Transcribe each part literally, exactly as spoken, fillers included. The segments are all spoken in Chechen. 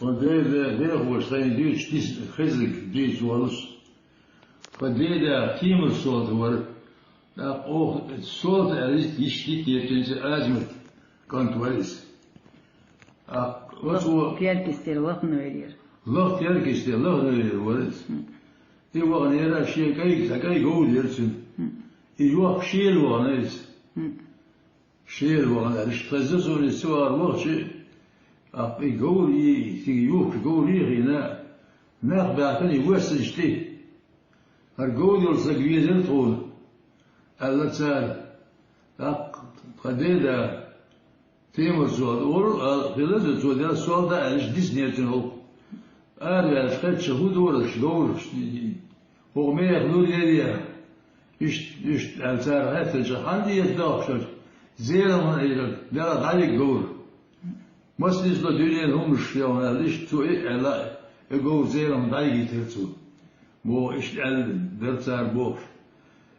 Тхо деда, деда, дехош тхайна дуьйцуш дис-, хезаг дуьйцу волуш. Тхо деда Тиймар солта вара. ТӀаккха оха солта аьлла иштта йиша тетинчу Азимат кӀант вара иза. ТӀаккха оцо Теркистера лаханвер яра. Лах-, Теркистера лаханвер яра вара иза. И ваханера шен кӀайга, цхьа кӀай говр яра цуьнан. И йохка шера вахана иза. Шера вахана аьлла, иштта хезна суна иза ца вахар вахча, тӀаккха и говр, и, и цига юхкуш говр а хиъна, нах баьхкина и воьссинчу тӀе. ХӀара говр йолу стаг везара тхуна, аьлла цара. ТӀаккха тхан деда, Тиймар солта, олу а хилла иза, цо дера солта аьлла, иштта диснера цуьнан гӀуллакх. Араваьлча хезча, хӀун дора аша говраш? ХӀокху мехах лур яра я? Иштта, иштта аьлла цара хаьттича, хьанна деза дохкуш аша? Зеран хӀун Ӏийраг, дела дӀайига говр. Маса нисло дуьненан хӀуманаш шелхана аьлла, иштта цо и а аьлла, и говр зеран хӀума дӀайигийтира цо. Боху иштта аьлла дара цара бохуш.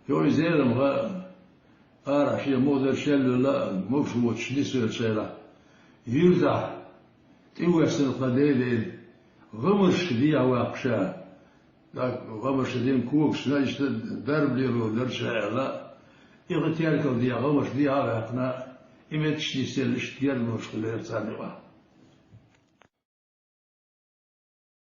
Йо, и зеран ха, арахь шен муха дара шелвелла а, могуш воцуш нисвелла шайрахь. Юьртахь тӀе воьссина тхан деден гӀамаршка дехьа ваккха ша. ТӀаккха гӀамаршка дина когашна иштта дарба лелор дара ша аьлла, и ха теркал дехьа, гӀамаршка дехьа а ваьккхина, и метташ нисъелла иштта герганаш хилла царна юкъахь.